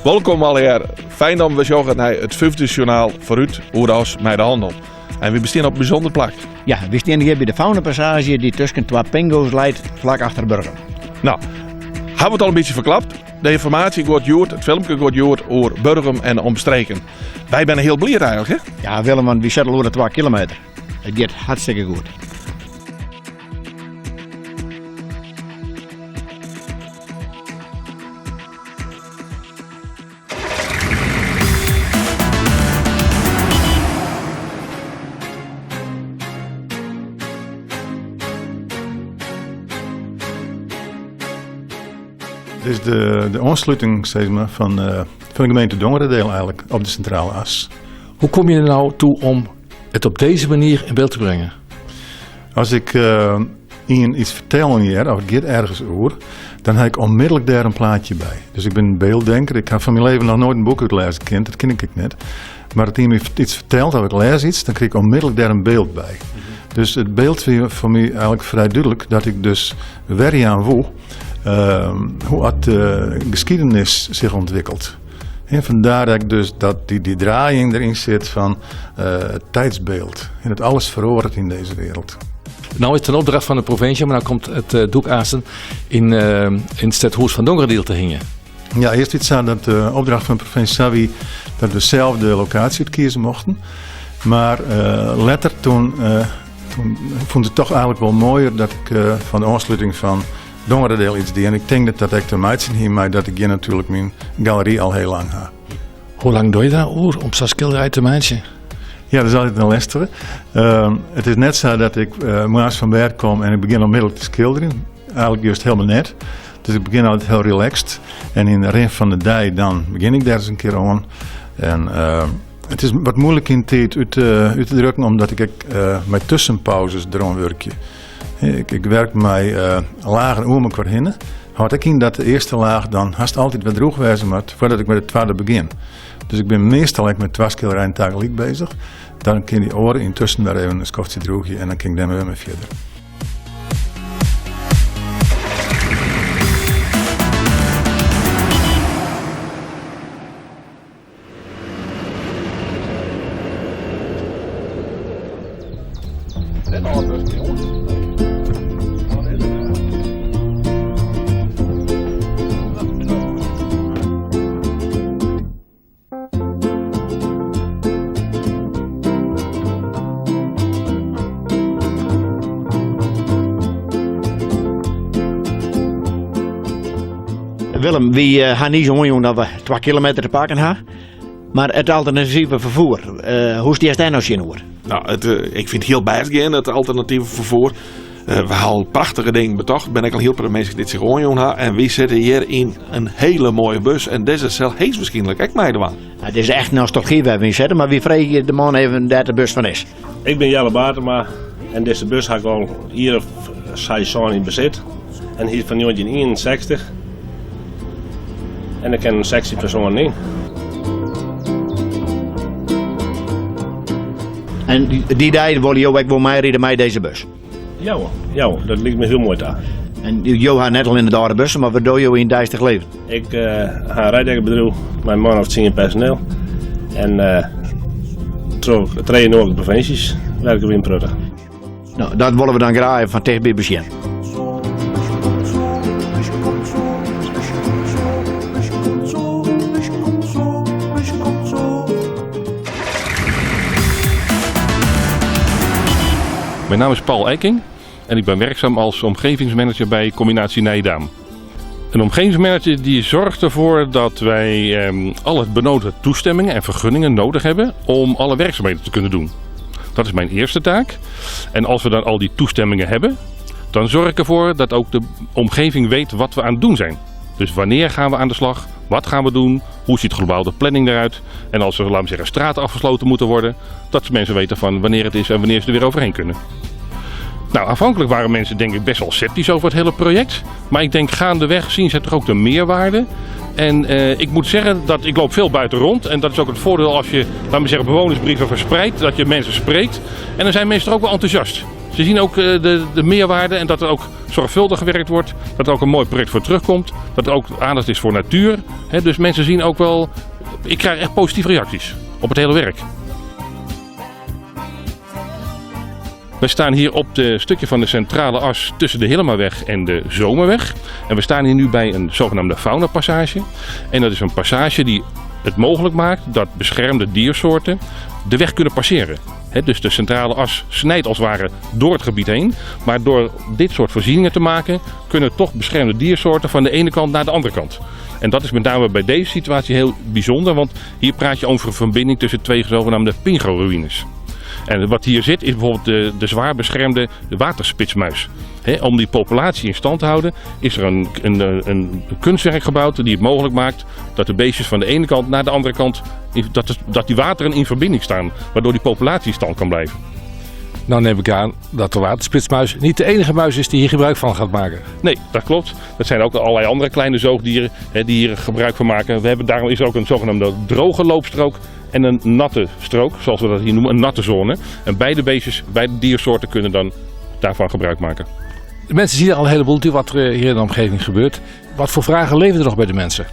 Wolkom allegear. Fijn dat we sjogge nei it fyfde sjoernaal foarút oer as mei de hannel. En wy bestean op in bysûnder plak. Ja, wy steane hjir by de faunapassage dy't tusken twa pingo's leit, flak achter Burgum. No, hawwe we it al in bytsje ferklapt. De ynformaasje giet hjoed, it filmke giet hjoed oer Burgum en de omstreken. Wy binne hiel bliid eigenlik, hè? Ja, Willem, want wy sitte al oer de 2 kilometer. It giet hartstikke goed. Dit is de, de oansluting sis mar, fan, uh, fan de gemeente Dongeradeel eigenlik op de Sintrale As. Hoe kom je er nou toe om het op deze manier in beeld te brengen? As ik uh, ien iets fertellen hear, of it giet ergens oer, dan ha ik onmiddellik dêr in plaatsje by. Dus ik bin in bylddenker. Ik ha fan myn leven noch noait in boek útlêze kind, dat kin ik ek net. Mar as ien my iets fertelt of ik lês iets, dan krijg ik onmiddellik dêr in byld by. Dus it byld wie foar my eigenlik frij dúdlik dat ik dus werjaan woe uh, hoe at de geschiedenis zich ontwikkelt. En vandaar dat ik dus dat die, die draaiing erin zit van uh, het tijdsbeeld. En dat alles verandert in deze wereld. Nou is het een opdracht van de provincie, maar nou komt het uh, doek aanstaan in, uh, in het stedhûs fan Dongeradiel te hingjen. Ja, earst iets aan dat de opdracht van de provincie Savi dat we zelf de locatie uitkiezen mochten. Maar uh, letter toen, uh, toen vond ik het toch eigenlijk wel mooier dat ik uh, van de oansluting fan Dongeradeel iets die. En ik denk dat dat ek te meitsjen hie mei dat ik hjir natuerlik myn galery al hiel lang ha. Hoe lang doch je daar oer om sa'n skilderij te meitsjen? Ja, dat is altyd in lestige. Uh, it is net sa dat ik uh, moarns fan bêd kom en ik begjin onmiddellik te skilderjen. Eigenlik just hielendal net. Dus ik begjin altyd hiel relaxed. En yn de rin fan de dei dan begjin ik dêr ris in kear oan. En uh, it is wat muoilik yn tiid út, uh, út te drukken, omdat ik ek uh, mei tuskenpauzes deroan wurkje. Ik, ik werk mei uh, lagen oer mekoar hinne. Hâldt ek yn dat de earste laach dan hast altyd wer droech wêze moat foardat ik mei de twadde begjin. Dus ik bin meastal ek mei twa skilderijen tagelyk beuzich. Dan kin dy oare yntusken wer even in skoftsje droegje en dan kin ik dêrmei wer mei fierder. Willem, wy eh, ha niis oanjûn dat we 2 kilometer te pakken ha. Mar it alternative ferfoer, eh, hoe stiest dêr no tsjinoer? No, it, eh, ik fyn it hiel bêst gean, it alternative ferfoer. We ha al prachtige dingen betocht. Binne ek al hiel protte minsken dy't sich oanjûn ha. En wy sitte hjir yn in hiele moaie bus. En dizze sil heechstwaarskynlik ek meidwaan. It is echt nostalgy wêr't we yn sitte, mar wy freegje de man even dêr't de bus fan is. Ik bin Jelle Bartema en dizze bus ha ik al jier of 6, 7 yn besit. En hy is fan 1961 en der kinne 16 persoanen yn. En dy dei wolle jo ek wol meiride mei dizze bus? Ja hoor, ja hoor, dat liket my hiel moai ta. En jo ha net allinne de âlde bussen, mar wat dogge jo yn it deistich leven? Ik uh, ha in reidekkerbedriuw mei in man of 10 personeel. En uh, troch trije noardlike provinsjes werke wy in protte. No, dat wolle we dan graach even fan tichtby besjen. Mijn naam is Paul Eiking en ik ben werkzaam als omgevingsmanager bij Combinatie Nijendaam. Een omgevingsmanager die zorgt ervoor dat wij eh, alle benodigde toestemmingen en vergunningen nodig hebben om alle werkzaamheden te kunnen doen. Dat is mijn eerste taak. En als we dan al die toestemmingen hebben, dan zorg ik ervoor dat ook de omgeving weet wat we aan het doen zijn. Dus wanneer gaan we aan de slag? Wat gaan we doen? Hoe ziet globaal de planning eruit? En als er, laten we zeggen, straten afgesloten moeten worden, dat mensen weten van wanneer het is en wanneer ze er weer overheen kunnen. Nou, aanvankelijk waren mensen denk ik best wel sceptisch over het hele project. Maar ik denk gaandeweg zien ze toch ook de meerwaarde. En eh, ik moet zeggen dat ik loop veel buiten rond. En dat is ook het voordeel als je, laten we zeggen, bewonersbrieven verspreidt. Dat je mensen spreekt. En dan zijn mensen er ook wel enthousiast. Ze zien ook de, de meerwaarde en dat er ook zorgvuldig gewerkt wordt. Dat er ook een mooi project voor terugkomt. Dat er ook aandacht is voor natuur. dus mensen zien ook wel... Ik krijg echt positieve reacties op het hele werk. We staan hier op het stukje van de centrale as tussen de Hillemaweg en de Zomerweg. En we staan hier nu bij een zogenaamde faunapassage. En dat is een passage die het mogelijk maakt dat beschermde diersoorten de weg kunnen passeren. dus de centrale as snijdt als het ware door het gebied heen. Maar door dit soort voorzieningen te maken, kunnen toch beschermde diersoorten van de ene kant naar de andere kant. En dat is met name bij deze situatie heel bijzonder, want hier praat je over een verbinding tussen twee zogenaamde pingo-ruïnes. En wat hier zit is bijvoorbeeld de, de zwaar beschermde waterspitsmuis. om die populatie in stand te houden is er een, een, een kunstwerk gebouwd die het mogelijk maakt dat de beestjes van de ene kant naar de andere kant, dat, dat die wateren in verbinding staan, waardoor die populatie in stand kan blijven. Nou neem ik aan dat de waterspitsmuis niet de enige muis is die hier gebruik van gaat maken. Nee, dat klopt. Dat zijn ook allerlei andere kleine zoogdieren die hier gebruik van maken. We hebben, daarom is er ook een zogenaamde droge loopstrook en een natte strook, zoals we dat hier noemen, een natte zone. En beide beestjes, beide diersoorten kunnen dan daarvan gebruik maken. De mensen zien al een heleboel wat er hier in de omgeving gebeurt. Wat voor vragen leven er nog bij de mensen?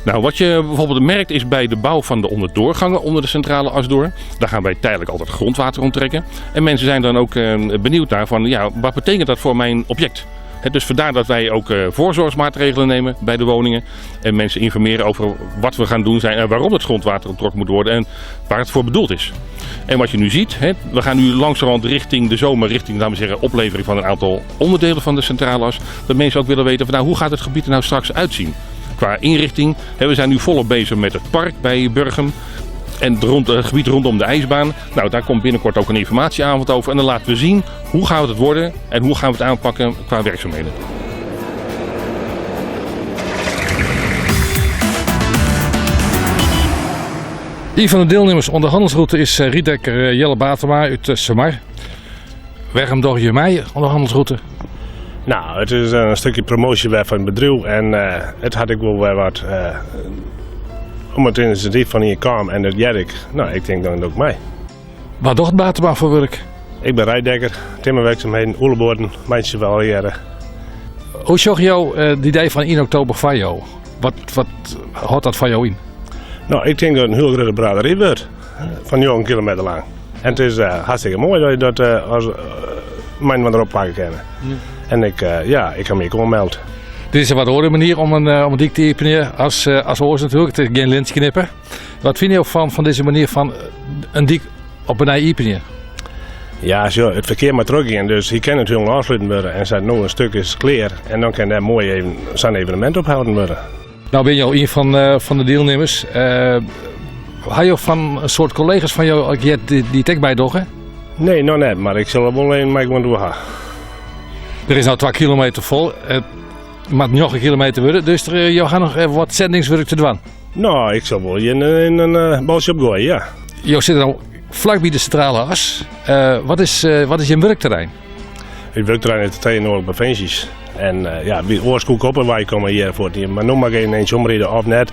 Nou, wat je bijvoorbeeld merkt is bij de bouw van de onderdoorgangen onder de centrale as door. Daar gaan wij tijdelijk altijd grondwater onttrekken. En mensen zijn dan ook eh, benieuwd naar van, ja, wat betekent dat voor mijn object? Dus vandaar dat wij ook eh, voorzorgsmaatregelen nemen bij de woningen. En mensen informeren over wat we gaan doen zijn en waarom het grondwater onttrokken moet worden en waar het voor bedoeld is. En wat je nu ziet, we gaan nu langzamerhand richting de zomer, richting laten we zeggen, oplevering van een aantal onderdelen van de centrale as. Dat mensen ook willen weten van nou, hoe gaat het gebied er nou straks uitzien? Qua inrichting, we zijn nu volop bezig met het park bij Burgum. En het, rond, het gebied rondom de ijsbaan. Nou, daar komt binnenkort ook een informatieavond over. En dan laten we zien hoe gaat het worden en hoe gaan we het aanpakken qua werkzaamheden. Een van de deelnemers onder de handelsroute is eh, Riedekker eh, Jelle Batema uit eh, Samar. Waarom doe je mij onder de handelsroute? Nou, het is een stukje promotie van het bedrijf en het had ik wel weer wat om het initiatief van hier kwam en dat jij ik. Nou, ik denk dan ook mij. Wat doet Batema voor werk? Ik ben rijdekker, timmerwerkzaamheden, oeleboorden, meisje wel jaren. Hoe zag jou uh, het idee van 1 oktober van jou? Wat, wat houdt dat van jou in? Nou, ik denk dat het een heel grote braderie wordt. Van nu een kilometer lang. En het is uh, hartstikke mooi dat je dat uh, als uh, mijn wat erop pakken kennen. Ja. En ik, ja, ik heb me ook gemeld. Dit is een wat andere manier om een, om een dik te epenen als, als oors natuurlijk. Het is geen lint knippen. Wat vind je van, van deze manier van een dik op een epenen? Ja, zo, het verkeer maar terug in, dus hier kan natuurlijk afsluiten worden. En zijn nog een stuk is klaar. En dan kan daar mooi even zijn evenement ophouden worden. Nou ben je al een van, uh, van de deelnemers. Uh, had je van een soort collega's van jou die, die het bij doggen? Nee, nog net, maar ik zal er wel een mee doen. Er is nou 2 kilometer vol. Het moet nog een kilometer worden, dus er, je gaat nog even wat zendingswerk te doen. Nou, ik zal wel in, in een balsje opgooien, ja. Je zit al vlak bij de centrale as. Uh, wat, is, uh, wat is je werkterrein? Het werkterrein is de noordelijke provincies. En uh, ja, wie oorskoek op en wij komen hier voor het Maar nog maar geen eentje omrijden of net.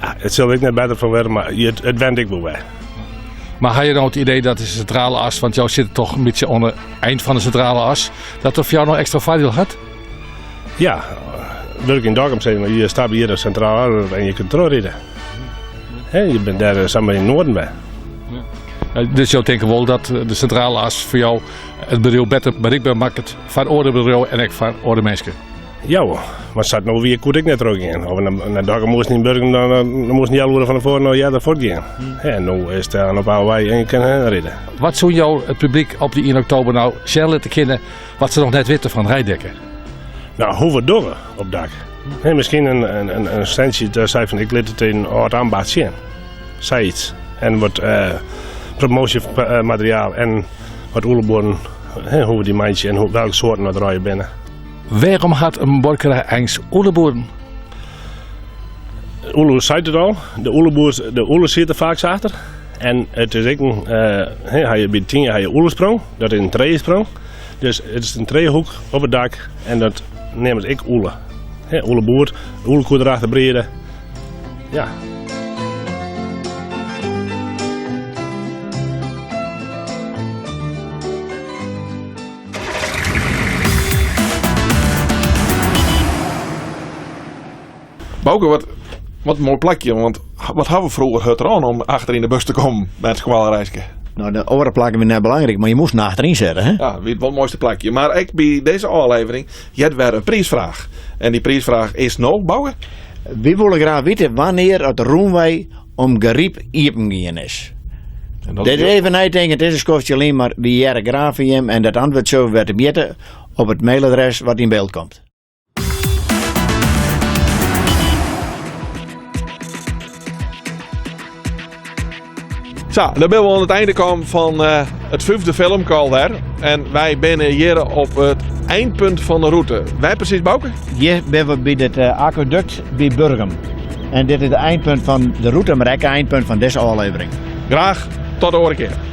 Ja, het zal ik net beter van worden, maar het, het wend ik wel bij. Maar had je nou het idee dat de centrale as, want jou zit toch een beetje aan het eind van de centrale as, dat er voor jou nog extra voordeel had? Ja, werk in Dokkum, je staat hier de centrale as en je kunt terugrijden. Je bent daar samen in het noorden bij. Ja. Dus jou denkt wel dat de centrale as voor jou het bedrijf beter bereikbaar maakt van orde en ik van orde mensen. Ja hoor, maar zat nou weer kon ik net terug in. Of naar, naar Dokkum moest niet Burgum, dan, dan moest niet al van de voor naar ja daarvoor gaan. Ja, en nu is het aan op oude en je kan rijden. Wat zou jou het publiek op die 1 oktober nou zelf te kennen wat ze nog net weten van rijdekken? Nou, hoe we doen op dak. Hey, misschien een, een, een, een centje dat zei van ik liet het in oud ambacht zien. Zei iets. En wat uh, promotiemateriaal en wat oeleboren, hoe we die mandje en hoe, welke soorten we draaien binnen. Waarom had een borkerij eens oeleboeren? Oele zei het al, de oeleboers, de oele zit er vaak achter. En het is ook een, uh, je bij tien jaar je oelesprong, dat is een treesprong. Dus het is een treehoek op het dak en dat neemt ik oele. Oeleboer, oelekoe erachter breden. Ja. Bauke, wat, wat in moai plakje, want wat ha we froeger hurd rûn om achter yn de bus te kommen by it skoalreiske. No, de oare plakken wiene net belangryk, mar je moasten achteryn sitte, hè? Ja, wie it wol it moaiste plakje. Mar ek by dizze ôflevering heart wer in priisfraach. En dy priisfraach is no, Bauke? Wy wolle graach witte wannear oft de rûnwei om Garyp iepen gien is. En dat Dit is even neitinken, it is in skoftsje lyn, mar wy hearre graach fan jim en dat antwurd sille we wer temjitte op it mailadres wat yn byld komt. Sa, dan binne we oan it einde kommen fan eh, it fyfde filmke alwer. En wy binne hjir op it einpunt fan de rûte. Wêr presys, Bauke? Hjir binne we by it eh, akwadukt by Burgum. En dit is it einpunt fan de rûte, mar ek it einpunt fan dizze ôflevering. Graach tot de oare kear.